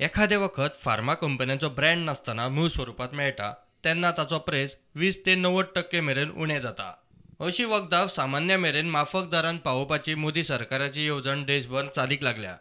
एखादें वखद फार्मा कंपन्यांचो ब्रँड नासतना मूळ स्वरुपांत मेळटा तेन्ना ताचो प्रेस 20 ते 90% मेरेन उणें जाता. अशी वखदां सामान्या मेरेन माफक दरान पावोवपाची मोदी सरकाराची येवजण देशभर चालीक लागल्या.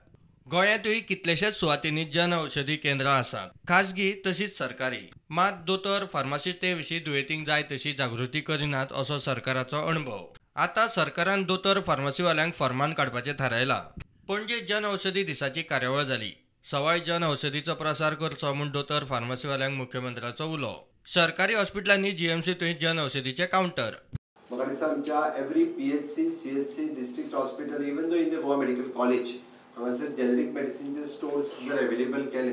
गोंयांतूय कितलेशेच सुवातींनी जन औषधी केंद्रां आसात, खाजगी तशींच सरकारी. मात दोतोर, फार्मासिस्ट ते विशीं दुयेंतींक जाय तशी जागृती करिनात असो सरकाराचो अणभव. आतां सरकारान दोतोर, फार्मासीवाल्यांक फर्मान काडपाचें थारायलां. पणजे जन औषधी दिसाची कार्यावळ जाली. सवाय जन औषधीचो प्रसार करचो म्हूण दोतोर, फार्मासीवाल्यांक मुख्यमंत्र्याचो उलो. सरकारी हॉस्पिटलांनी जीएमसींतूय जन औषधीचे कावंटर. म्हाका दिसता आमच्या every PHC, CHC, district hospital, even though in the Goa medical college हांगासर जेनरीक मेडिसिनचे स्टोर्स जर अवेलेबल केले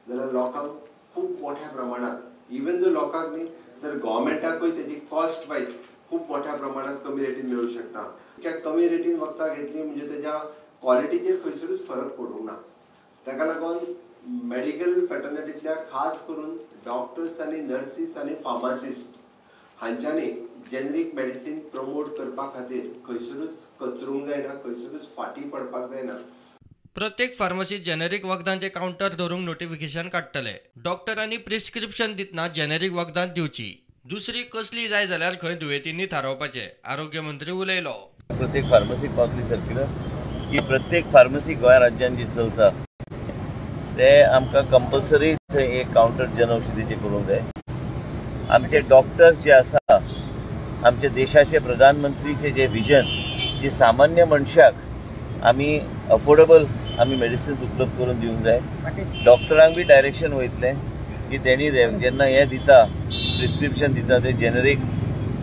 जाल्यार लोकांक खूब मोठ्या प्रमाणात, इवन दो लोकांक न्ही तर गव्हर्मेंटाकूय तेजी कॉस्ट वायज खूब मोठ्या प्रमाणात कमी रेटीन मेळूं शकता. कित्याक कमी रेटीन वखदां घेतली म्हणजे तेज्या क्वॉलिटीचेर खंयसरूच फरक पडूंक ना. ताका लागून मेडिकल फ्रेटर्निटींतल्या खास करून डॉक्टर्स आनी नर्सीस आनी फार्मासिस्ट हांच्यांनी जेनरीक मेडिसीन प्रमोट करपा खातीर खंयसरूच कचरूंक जायना, खंयसरूच फाटीं पडपाक जायना. प्रत्येक फार्मासीत जेनेरीक वखदांचे कावंटर दवरूंक नोटिफिकेशन काडटले. डॉक्टरांनी प्रिस्क्रिप्शन दितना जेनेरीक वखदां दिवची, दुसरी कसली जाय जाल्यार खंय दुयेंतींनी थारावपाचें, आरोग्य मंत्री उलयलो. प्रत्येक फार्मसीक पावतली सर्क्युलर की प्रत्येक फार्मसी गोंय राज्यान जी चलता ते आमकां कंपल्सरी थंय एक कावंटर जनऔषधीचे करूंक जाय. आमचे डॉक्टर्स जे आसा, आमच्या देशाचे प्रधानमंत्रीचे जे विजन जे सामान्य मनशाक आमी अफोर्डेबल आमी मेडिसिन्स उपलब्ध करून दिवंक जाय. डॉक्टरांक बी डायरेक्शन वयतलें की तेणी जेन्ना हें दिता, प्रिस्क्रिप्शन दिता, ते जेनरीक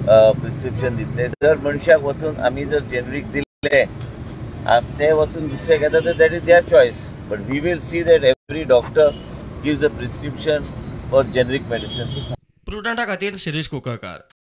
प्रिस्क्रिप्शन दितले. जर मनशाक वचून आमी जर जेनरीक दिले ते वचून दुसरे घेता तर that is their choice, but we will see that every doctor gives a prescription for generic medicine. प्रुडंटा खातीर शिरीष कुंकळकार.